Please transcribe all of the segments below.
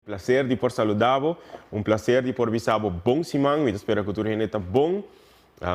Placer di por saluda bo, un placer di por bisa bo bon siman, mi ta spera cu tur hende ta bon,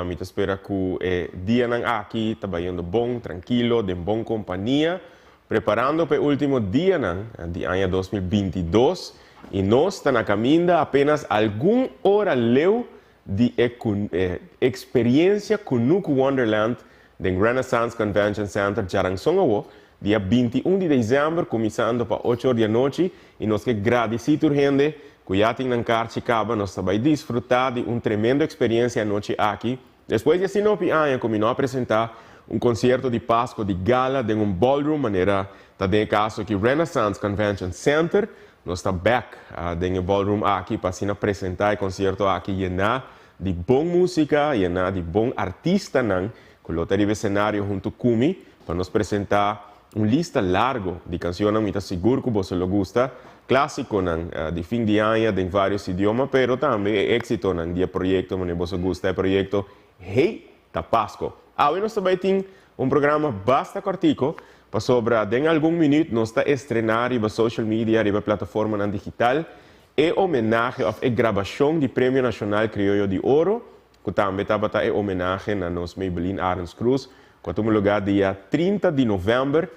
mi ta spera cu e dianan aki ta bayendo bon, trankilo, den bon compania, preparando pa e ultimo dianan di aña 2022 y nos ta na caminda apenas algun ora leu di e experiencia Kunuku Wonderland den Renaissance Convention Center djaranson awo, dia 21 di december cuminsando pa 8 or di anochi y nos ke gradici tur hende cu ya tin nan carchi caba. Nos ta bay disfruta di un tremendo experiencia anochi aki. Despues di asina hopi aña cu mi no a presenta un concierto di Pasco di gala den un ballroom manera ta den e caso aki Renaissance Convention Center, nos ta bek den e ballroom aki pa asina presenta e concierto aki yena di bon musica, yena di bon artistanan cu lo ta riba e scenario hunto cu mi pa nos presenta un lista largo di cancionnan. Mi ta sigur cu boso lo gusta clasiconan di fin di aña den varios idioma, pero tambe e exitonan di e proyecto manera boso gusta e proyecto Hey ta Pasco. Awe nos ta bay tin un programa basta cortico pasobra den algun minuut nos ta estrena riba social media, riba plataformanan digital, e homenahe of e grabacion di Premio Nacional Criollo di Oro, cu tambe tabata e homenahe na nos Maybelline Arends Croes, cu a tuma lugar dia 30 di november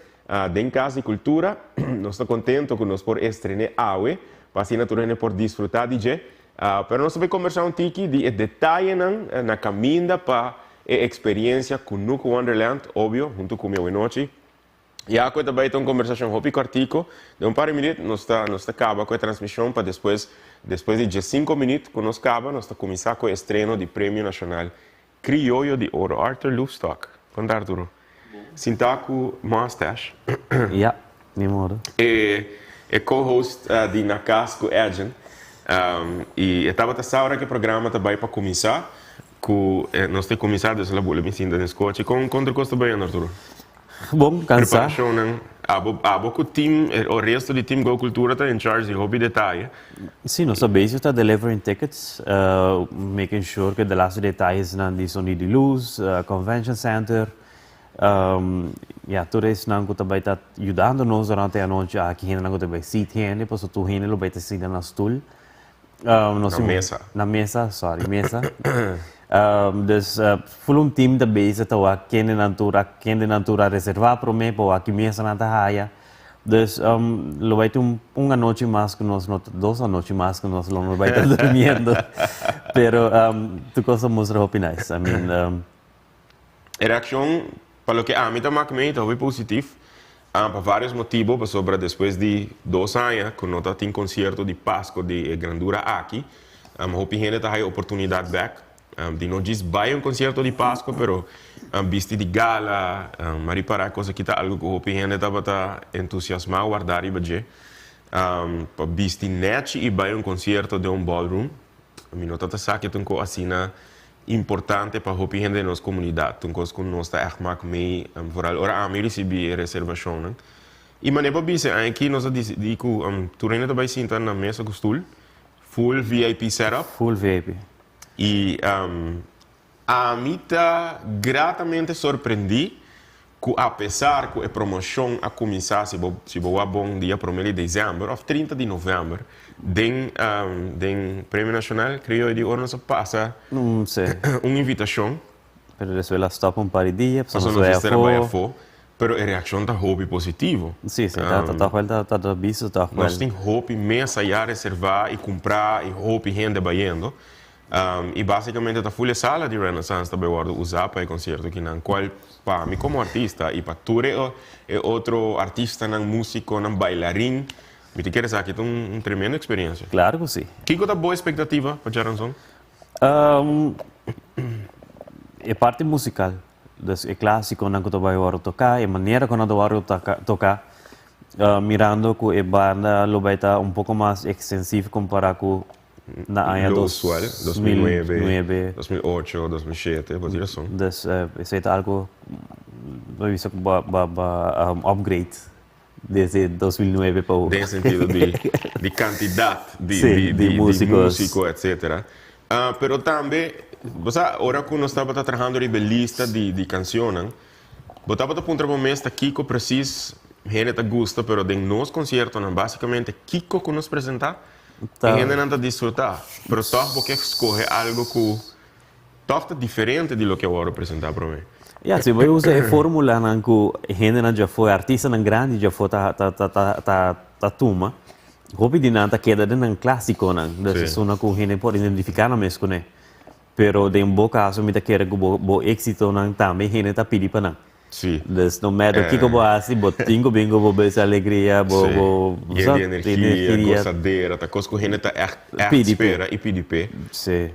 den Cas di Cultura. Nos ta contento cu nos por estrene awe, pa asina tur hende por disfruta di dje. Pero nos ta bay conversa un tiki di e detayenan na caminda pa e experiencia Kunuku Wonderland, obvio, hunto cu mi awe nochi. Ya cu e ta bay ta un conversacion hopi cortico, den un par di minuut nos ta caba cu e transmision pa despues, despues di 15 minuut cu nos caba, nos ta cuminsa cu e estreno di Premio Nacional Criollo di Oro. Arthur Loefstok. Con ta, Arturo? Sinta cu mustache. Ja, ni modo. E co-host di Na Cas cu Edjean. Y e tabata sa ora cu e programa ta bay pa cuminsa, cu nos ta cuminsa, dus el a bula mi sinta den scochi. Con tur cos ta bayendo, Arturo? Bon, cansa. Preparacionnan, abo cu team, o resto di team Go Cultura ta in charge di hopi detaye. Si, nos ta bezig ta delivering tickets, making sure cu de laatste detayesnan di sonido y luz, convention center, ya, tur esnan cu ta bay ta yudando nos durante e anochi aki, hendenan cu ta bay seat hende, pasobra tur hende lo bay ta sinta na stoel. Na mesa. Na mesa, sorry, mesa. Dus full un team ta bezig ta wak kende nan tur a reserva prome pa wak ki mesa nan ta haya. Dus lo bay tin un anochi mas cu nos no, dos anochi mas cu nos lo no bay ta durmiendo. Pero tur cos a mustra hopi nice. I mean, E reaccion, pa loke ami ta mak mee, ta hopi positief. Pa varios motibo, pasobra despues di 2 aña cu no ta tin concierto di Pasco di e grandura aki, hopi hende ta haya oportunidad back di no djis bay un concierto di Pasco, pero bisti di gala, m'a ripara cos aki ta algo cu hopi hende tabata entusiasma warda riba dje. Pa bisti nechi y bay un concierto den un ballroom. Mi no ta sa cu ta un cos asina importante pa hopi hende den nos comunidad. Un cos cu nos ta echt mak mee, vooral ora ami ricibi e reservacionnan. Y manera pa bisa, aki nos a dicidi cu tur hende ta bay sinta na mesa cu stoel, full VIP setup. Full VIP. Y ami ta gratamente sorprendi cu apesar cu e promocion a cuminsa, si bo bon dia 1 di december of 30 di november, den Premio Nacional Criollo di Oro nos a pasa Si. un invitacion. Pero despues el a stop un par di dia, pasobra nos mester a bay afo, pero e reaccion ta hopi positivo. Si, ta wel, ta bisto toch wel. Nos tin hopi mesa ya reserva y cumpra y hopi hende bayendo. Y basicamente ta full e sala di Renaissance ta bay wordo usa pa e concierto akinan, cual pa mi como artista y pa tur e otro artistanan, musiconan, bailarin, mi ta kere sa cu ta un tremendo experiencia. Claro cu si. Kico ta bo expectativa pa djaranson? E parti musical, dus e clasiconan cu ta bay wordo toca, e manera cu nan ta wordo toca, mirando cu e banda lo bay ta un poco mas extensivo compara cu na aña Lo usual, 2009, 2008, 2007, bo tin rason. Dus esey ta algo, bo bisa cu ba upgrade desde 2009 pa Den sentido di cantidad di di musicos. Musico, etc. Pero tambe, bo sa, ora cu nos tabata trahando riba lista di cancionnan, bo tabata puntra bo mes ta kico precies. hende ta gusta, pero den nos conciertonan basicamente kico cu nos presenta, Ta. e hendenan ta disfruta. Pero toch bo ke scoge algo cu toch ta diferente di loke awor presenta prome. Ja, si bo usa e formulanan cu hendenan djafó, artistanan grandi djafó ta tuma, hopi di nan ta keda den nan clasiconan. Dus esuna cu hende por identifica nan mes cune. Pero den bo caso mi ta kere cu bo exitonan tambe hende ta pidi pa nan. Dus no matter kico bo haci, bo tin cu bin cu bo bes alegria, bo bo Yen di energia, gozadera, ta cos cu hende ta echt echt Pidi p'e. spera y pidi p'e.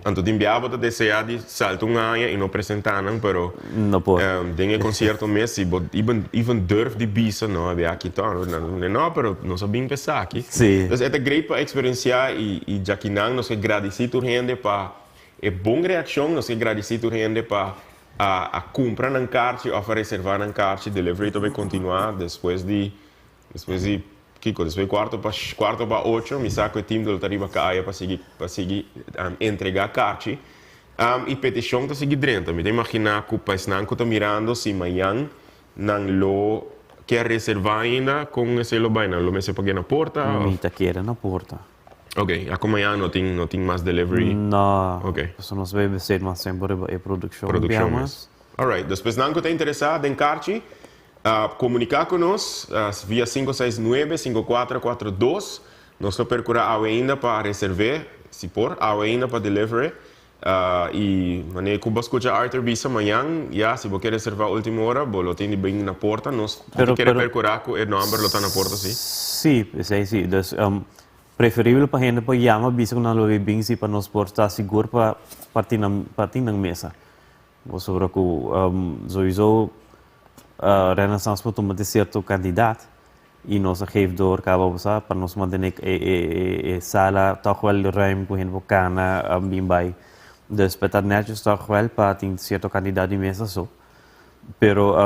Anto tin bia bo ta desea di salta un aña y no presenta nan, pero No por. den e concierto mes si bo even even durf di bisa no a bia aki to, nan ta no pero nos a bin pa esaki. Dus e ta great pa experiencia y y djakinan nos ke gradici tur hende pa e bon reaccion, nos ke gradici tur hende pa a cumpra nan carchi of a reserva nan carchi, delivery ta bay continua despues di, despues di kico, despues di cuarto pa, cuarto pa ocho, mi sa cu e team lo ta riba caya pa sigui, pa sigui entrega carchi, y peticion ta sigui drenta, mi ta imagina cu pa esnan cu ta mirando si mañan nan lo kier reserva ainda, con esey lo bay, nan lo mester pag'e na porta of? Mi ta kere na porta. Ok, ya como ya no tin, no tin mas delivery. No. Ok. Pasobra nos bay besteed mas tempo riba e produccion Produccion bia mes. mas. Alright, dus pesnan cu ta interesa den karchi, comunica cu nos via 569 5442. Nos lo percura awe ainda pa reserve, si por, awe ainda pa delivery. Y manera cu bo scucha Arthur bisa mañan, ya si bo kier reserva ultimo ora, bo lo tin di bin na porta. Nos Pero, kier pero percura cu e nomber lo ta na porta, si. Sí, esey sí. Dus, preferibel pa hende por yama bisa cu nan lo bay bin si pa nos por ta sigur pa parti nan, parti nan mesa. Pasobra cu sowieso Renaissance por tuma di cierto cantidad. Y nos a geef door caba bo sa pa nos mantene e sala toch wel ruim cu hende por cana bin bay. Dus pa ta netjes toch wel pa tin cierto cantidad di mesa so. Pero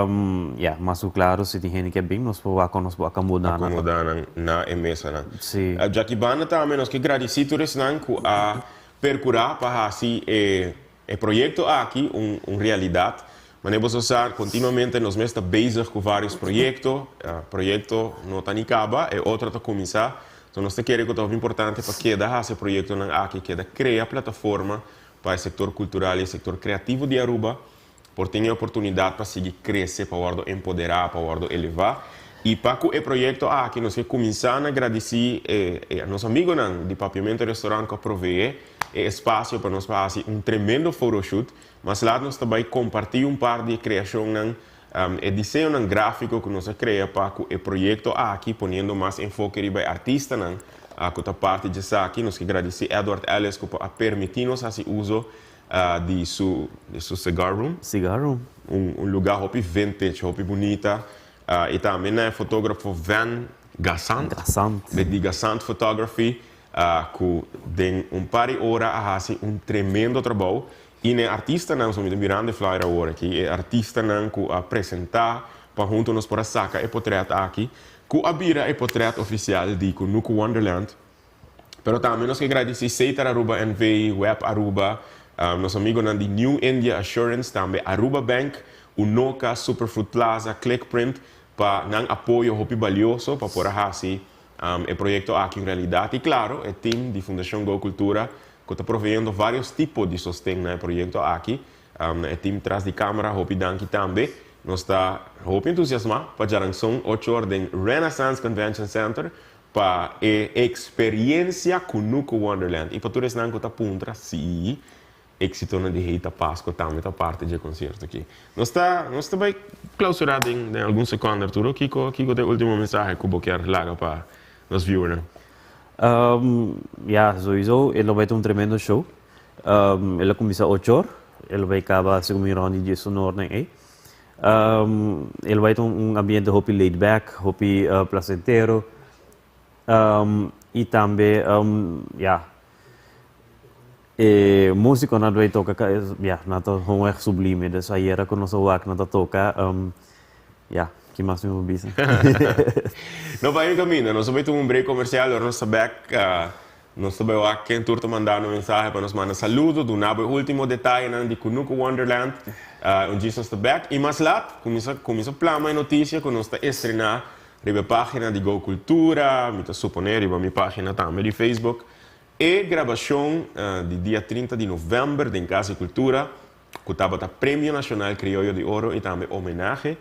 ya, mas cu claro si tin hende ke bin nos por wak con nos por acomoda nan. Acomoda nan na e mesanan. Si. Djaki banda tambe nos ke gradici tur esnan cu a percura pa haci e E proyecto aki un realidad. Manera boso sa, continuamente nos mes ta bezig cu varios proyecto. Proyecto no ta ni caba, e otro ta cuminsa. So nos ta kere cu ta hopi importante pa keda haci e proyectonan aki, keda crea plataforma pa e sector cultural y e sector creativo di Aruba por tin e oportunidad pa sigui crece, pa wordo empodera, pa wordo eleva. Y pa cu e proyecto aki nos ke cuminsa na gradici e nos amigonan di Papiamento Restaurant cu a provee e espacio pa nos pa haci un tremendo photoshoot. Mas laat nos ta bay comparti un par di e creacionnan, e diseñonan grafico cu nos a crea pa cu e proyecto aki, poniendo mas enfoke riba e artistanan cu ta parti djesaki. Nos ke gradici Edward Ellis cu a permiti nos haci uso di su di su cigar room. Cigar room. Un lugar hopi vintage, hopi bunita. Y tambe na e fotografo Van Gassant. Gassant. Di Gassant Photography cu den un par di ora a haci un tremendo trabou. Y na e artistanan, so mi ta mirando e flyer awor aki, e artistanan cu a presenta pa hunto nos por a saca e potret aki, cu a bira e potret oficial di Kunuku Wonderland. Pero tambe nos ke gradisí Setar Aruba NV, Web Aruba, nos amigonan di New India Assurance, tambe Aruba Bank, Unoca, Superfood Plaza, Clickprint pa nan apoyo hopi balioso pa por a hasi e proyecto aki un realidad. Y claro, e team di Fundacion Go Cultura cu ta proveyendo varios tipo di sosten na e proyecto aki. Na e team tras di camera hopi danki tambe. Nos ta hopi entusiasma pa djaranson ocho or den Renaissance Convention Center Pa e experiencia Kunuku Wonderland y pa tur esnan cu ta puntra si exitonan di Heita Pasco tambe ta parti dje concierto aki. Nos ta nos ta bay clausura den den algun seconde Arturo, kico kico ta e ultimo mensahe cu bo kier laga pa nos viewernan? Ya, sowieso e lo bay ta un tremendo show. E lo cuminsa ocho or, e lo bay caba segun mi rond di diesun or den ey. El bai ta un ambiente hopi laid back, hopi placentero y tambe ya e musiconan ta bai toca ya nan ta gewoon echt sublime dus ayera cu nos a wak nan ta toca ya ki mas mi por bisa. No bai mi caminda, nos a bai tuma un break comercial ora nos ta bek Nos ta bai wak ken tur ta manda no mensahe pa nos manda saludo, duna bo e ultimo detayenan di Kunuku Wonderland. Un djis nos ta bek y mas lat, cuminsa cuminsa plama e noticia cu nos ta estrena riba e página di Go Cultura, mi ta suponé riba mi página tambe di Facebook, e grabashon di dia 30 di novèmber den Kas di Kultura ku tabata Premio Nashonal Krioyo di Oro i tambe homenahe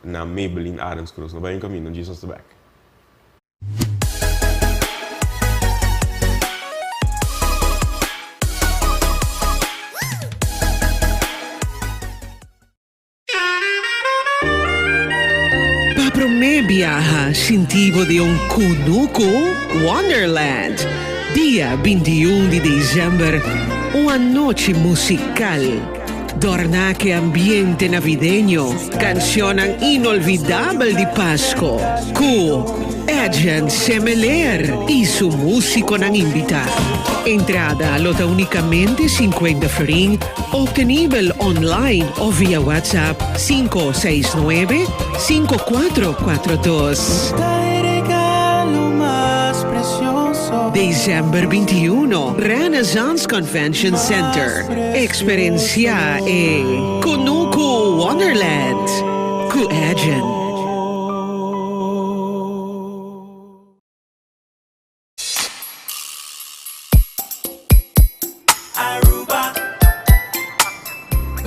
na Maybelline Arends Croes. No bai un kaminda, Jesus ta bèk. Pa promé biaha sinti bo di un kunuku Wonderland dia 21 di desèmber, un anochi musikal dòrná ku e ambiente navideño, kanshonnan inolvidabel di Pasko ku Edjean Semeleer i su músikonan invitá. Entrada lo ta únikamente 50 florin. Obtenibel online of via WhatsApp 569 5442. December 21, Renaissance Convention Center. Experiencia e Kunuku Wonderland ku Edjean.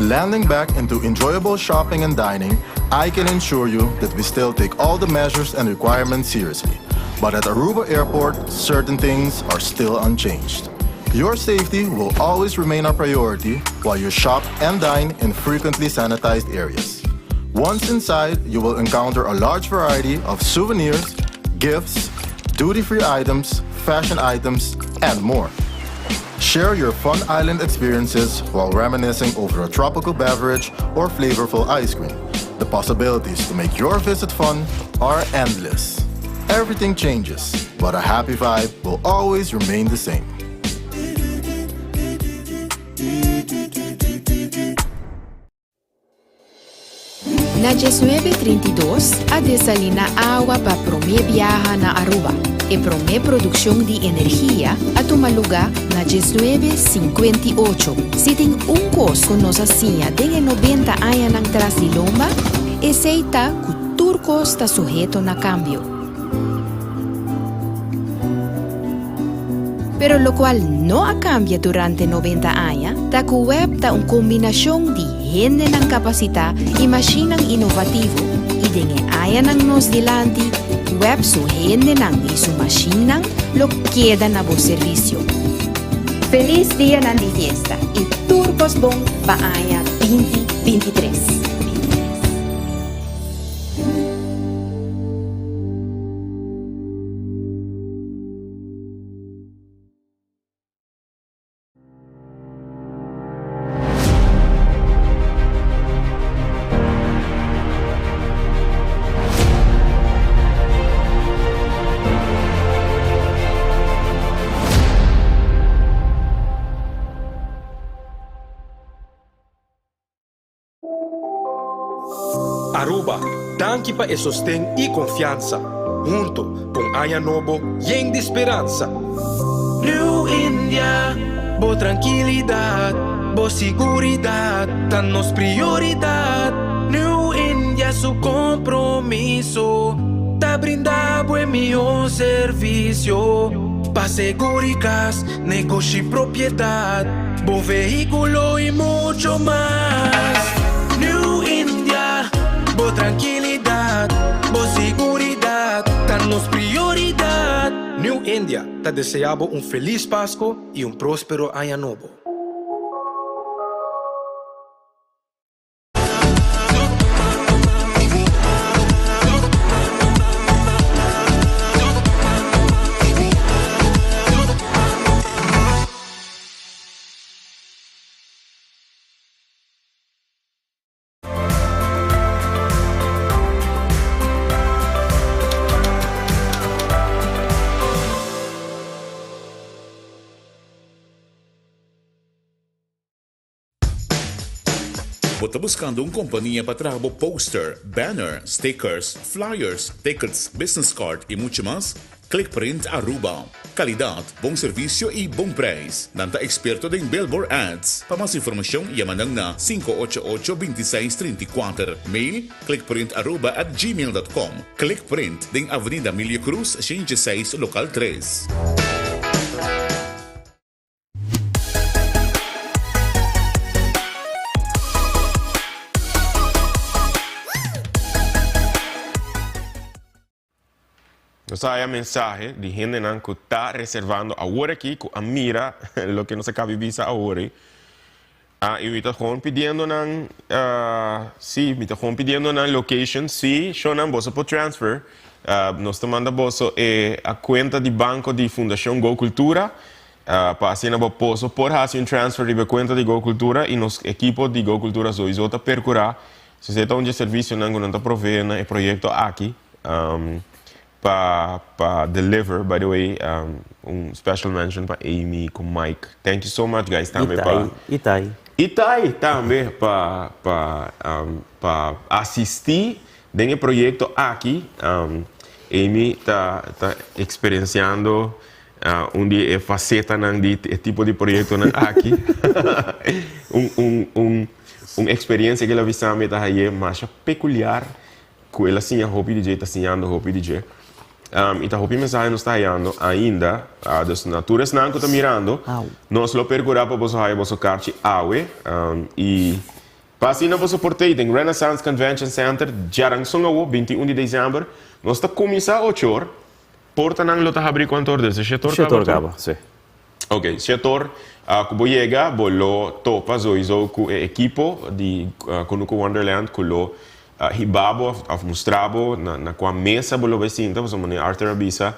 Landing back into enjoyable shopping and dining, I can ensure you that we still take all the measures and requirements seriously. But at Aruba Airport, certain things are still unchanged. Your safety will always remain our priority while you shop and dine in frequently sanitized areas. Once inside, you will encounter a large variety of souvenirs, gifts, duty-free items, fashion items, and more. Share your fun island experiences while reminiscing over a tropical beverage or flavorful ice cream. The possibilities to make your visit fun are endless. Everything changes, but a happy vibe will always remain the same. Na 1932 a desalina awa pa prome biaha na Aruba. E prome produccion di energia a tuma luga na 1958. Si tin un cos cu nos a siña den e 90 añanan tras di lomba, esey ta cu tur cos ta suheto na cambio. Pero locual no a cambia durante 90 aña ta cu web ta un combinacion di hendenan capacita y mashinnan innovativo y den e añanan nos dilanti web su hendenan y su mashinnan lo keda na bo servicio. Feliz dianan di fiesta y tur cos bon pa aña 2023. Aruba, danki pa e sosten y confiansa. Hunto, pa un aña nobo yen di speransa. New India, bo trankilidad, bo siguridad ta nos prioridad. New India su compromiso ta brinda bo e mihor servicio pa segurikas, Negoshi propiedad, bo vehiculo y mucho mas. New India, bo tranquilidad, bo siguridad ta nos prioridad. New India ta desea bo un feliz Pasco y un prospero Aña Nobo. Abo ta buscando un compania pa traha bo poster, banner, stickers, flyers, tickets, business card y mucho mas? Clickprint Aruba. Calidad, bon servicio y bon prijs. Nan ta experto den billboard ads. Pa mas informacion yama nan na sinku ocho ocho bintiseis trinta i kuater. Mail, clickprintaruba at gmail dot com. Clickprint, den Avenida Emilio Cruz, shen seis, local tres. Nos a haya mensahe di hendenan ku ta reservando awor aki ku a mira loke nos a kabi bisa awor ei. Ah, i mi ta gewoon pidiendo nan, si, mi ta gewoon pidiendo nan location, si, shownan boso por transfer. Nos ta manda boso e a kuenta di banko di Fundashon Go Cultura, pa asina bo boso por hasi un transfer riba e kuenta di Go Cultura i nos ekipo di Go Cultura soiso ta perkurá Si esei ta un dje servisionan ku nan ta provee na e proyekto aki pa pa deliver, by the way un special mention pa Amy ku Mike, thank you so much guys tambe pa. I Tai. I Tai tambe pa pa pa asisti den e proyekto aki. Amy ta ta eksperensiando un di e fasetanan di e tipo di proyektonan aki. Un un un. Un experiencia cu el a bisa mi ta haye masha peculiar cu el a siña hopi di dje y ta siñando hopi di dje. Y ta hopi mensahe nos ta hayando ainda. Dus na tur esnan cu ta mirando, nos lo percura pa boso haya boso carchi awe. Y pa asina boso por tey den Renaissance Convention Center djaranson awo, 21 di december. Nos ta cuminsa ocho or. Portanan lo ta habri cuanto or? Desde shete or caba? Shete or caba, si. Ok, Shetor, ku bo yega bo lo topa zoizo ku e ekipo di Kunuku Wonderland ku lo hiba bo òf mustra bo na kua mesa bo lo bai sinta, pasobra manera Arthur a bisa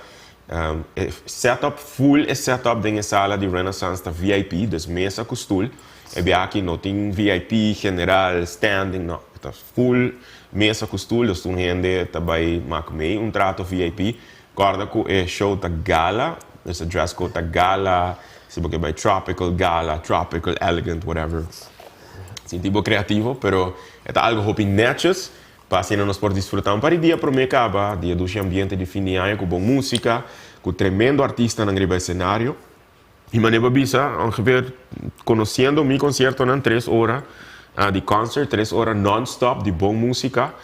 e setup full e setup den e sala di Renaissance ta VIP, dus mesa ku stul, e biaha aki no tin VIP, general, standing, no, e ta full mesa ku stul, dus tur hende ta bai mak mei un trato VIP. Kòrda ku e show ta gala, dus e dress code ta gala, si bo ke bai tropical gala, tropical elegant, whatever. Sinti bo kreativo, pero e ta algu hopi nètjes pa asina nos por disfrutá un par di dia promé kaba di e dushi ambiente di fin di aña ku bon músika, ku tremendo artistanan riba esenario. I manera bo a bisa, ongeveer konosiendo mi konsiertonan tres ora di concert, tres ora non-stop di bon músika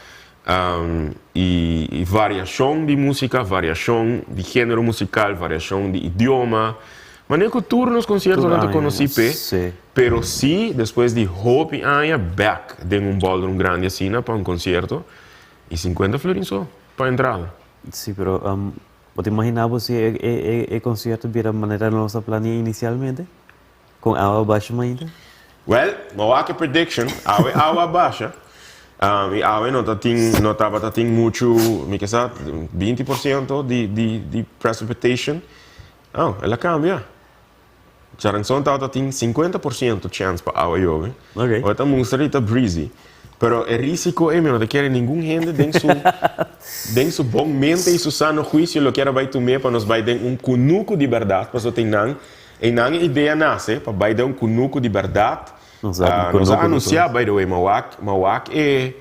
i variashon di músika, variashon di género musikal, variashon di idioma. Manera ku tur nos konsiertonan ta konosí p'e, pero sí despues di hopi aña bèk den un ballroom grandi asina pa un konsierto i sinkuenta florin so pa entrada. Sí, pero Bo ta imaginá bo si e concierto bira manera nos a planea inicialmente? Con awa basha mainta? Well, bo wak e prediction, awe awa basha, y awe no ta tin, no tabata tin muchu, mi ke sa, binti por ciento di di di precipitation. Oh, el a cambia. Charanzon tabata tin sinkuenta por siento chèns pa awa yobe. Ok. Ora ta mustra di ta breezy. Pero e risiko ei mi no ta kere ningun hende den su den su bon mente i su sano huisio lo kier a bai tum'é pa nos bai den un kunuku di bèrdat pasobra tin nan einan e idea nase pa bai den un kunuku di bèrdat. Nos a Nos a anunsiá by the way ma wak ma wak e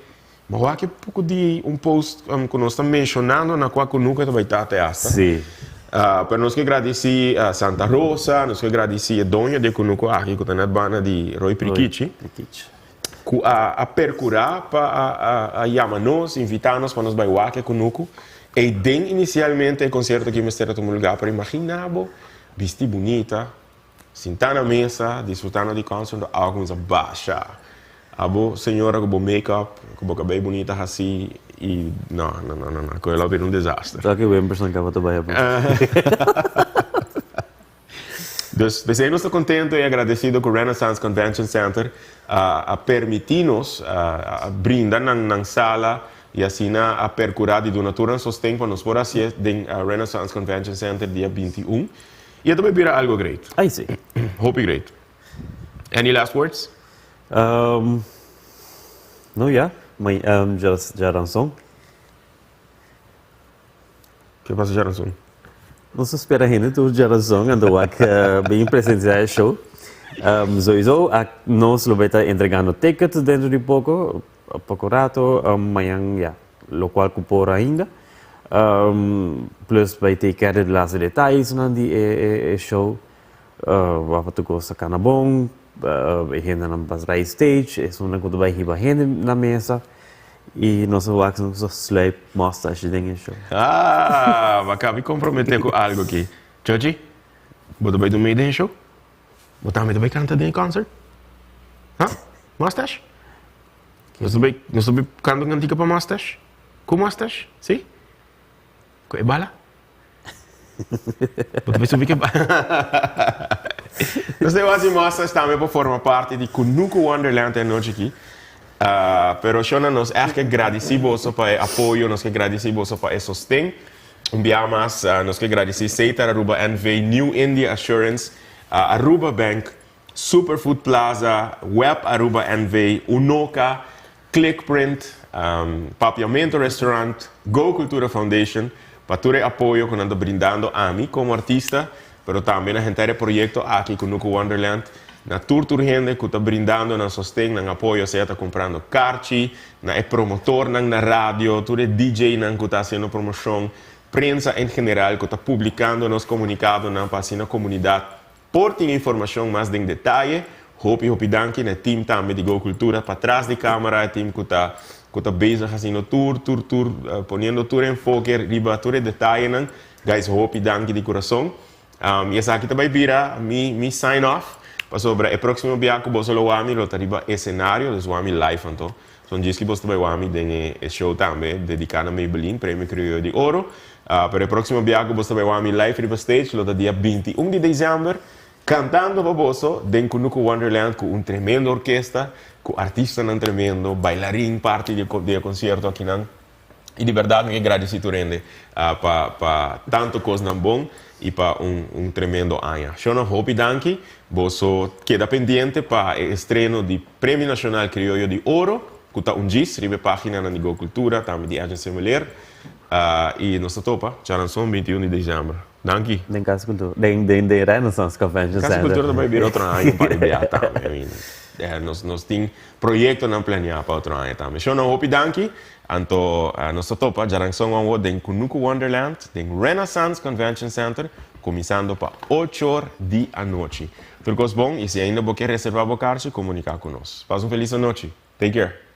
ma wak e poko di un post ku nos ta menshonando na kua kunuku e ta bai ta te asta. Sí. Pero nos ke gradisí Santa Rosa, nos ke gradisí e doño di e kunuku aki ku ta net banda di Roy Prikichi. Prikichi. Ku a a perkurá pa a a a yama nos, invitá nos pa nos bai wak e kunuku. Eiden inisialmente e konsierto aki mester a tuma lugá, pero imaginá bo, bisti bunita, Sintá na mesa, disfrutando di concert, awa cuminsa basha. Abo señora cu bo make-up, cu bo cabey bunita haci y no, no, no, no, no, cu el a bira un desaster. Toki Wimperson caba ta bay abo. Dus, p'esey nos ta contento y agradecido cu Renaissance Convention Center a permiti nos a brinda nan nan sala y asina a percura di duna tur nan sosten pa nos por haci'e den Renaissance Convention Center dia 21. I e ta bai bira algo great. Ai si. Hopi great. Any last words? Um, no ya, my um, djaranson. Ke pasa djaranson? Nos ta spera hende tur djaranson anto wak bin presencia e show. Sowieso nos lo bay ta entregando tickets dentro di poco, poco rato, mañan ya, locual cu por ainda. Plus bay take care di laatste detayesnan di e show. Wak tur cos ta cana bon, e hendenan pas bay stage, esunnan cu ta bay hiba hende na mesa y nos a wak nos a sluip mustache den e show. Ah, bo a caba di compromete cu algo aki. Chochi, bo ta bay dun mee den e show? Bo tambe ta bay canta den e concert? Ha? Mustache? Nos ta bay, nos ta bay canta un cantica pa Mustache? Cu Mustache? Si? Cu e bala? Bo ta bay subi cu e bala? Nos ta wak si Mustache tambe por forma parti di Kunuku Wonderland e anochi aki. Pero shona nos echt ke gradici boso pa e apoyo, nos ke gradici boso pa e sosten. Un biaha mas nos ke gradici Setar Aruba NV, New India Assurance, Aruba Bank, Super Food Plaza, Web Aruba NV, Unoca, Click Print, Papiamento Restaurant, Go Cultura Foundation pa tur e apoyo ku nan ta brindando ami komo artista pero tambe na henter e proyekto aki Kunuku Wonderland, na tur tur hende ku ta brindando nan sosten, nan apoyo sea ta kumprando karchi, na e promotornan na radio, tur e DJ-nan ku ta hasiendo promoshon, prensa en general ku ta publikando nos komunikadonan pa asina komunidat por tin informashon mas den detaye. Hopi hopi danki na e team tambe di Go Cultura patras di camera, e team ku ta ku ta bezig hasiendo tur tur tur poniendo tur enfoke riba tur e detayenan. Guys hopi danki di kurason. Y esaki ta bay bira mi mi sign off pasobra e proximo bia cu boso lo wami lo ta riba escenario, dus wami live anto. So djis ki boso ta bay wami den e show tambe dedica na Maybelline, Premio Criollo di Oro. Pero e proximo bia cu boso ta bay wami live riba stage lo ta dia 21 di december cantando pa boso den Kunuku Wonderland cu un tremendo orkesta, cu artistanan tremendo, bailarin parti di e concierto akinan. I di bèrdat mi ke gradisí tur hende pa pa tantu kosnan bon i pa un un tremendo aña. Shona hopi danki. Boso keda pendiente pa e estreno di Premio Nacional Crioyo di Oro ku ta un djis riba e paginanan di Go Cultura tambe di Edjean Semeleer. I nos ta topa djaranson 21 di desèmber. Danki. Den Cas Cultura, den den den Renaissance Convention Center. Cas Cultura ta bai bira otro aña un par di bia tambe. I mean, nos nos tin proyectonan planeá pa otro aña tambe. Shona hopi danki. Anto nos ta topa djaranson awo den Kunuku Wonderland den Renaissance Convention Center kuminsando pa ocho or di anochi. Tur kos bon i si ainda bo ke reserva bo karchi komunika ku nos. Pasa un felis anochi. Take care.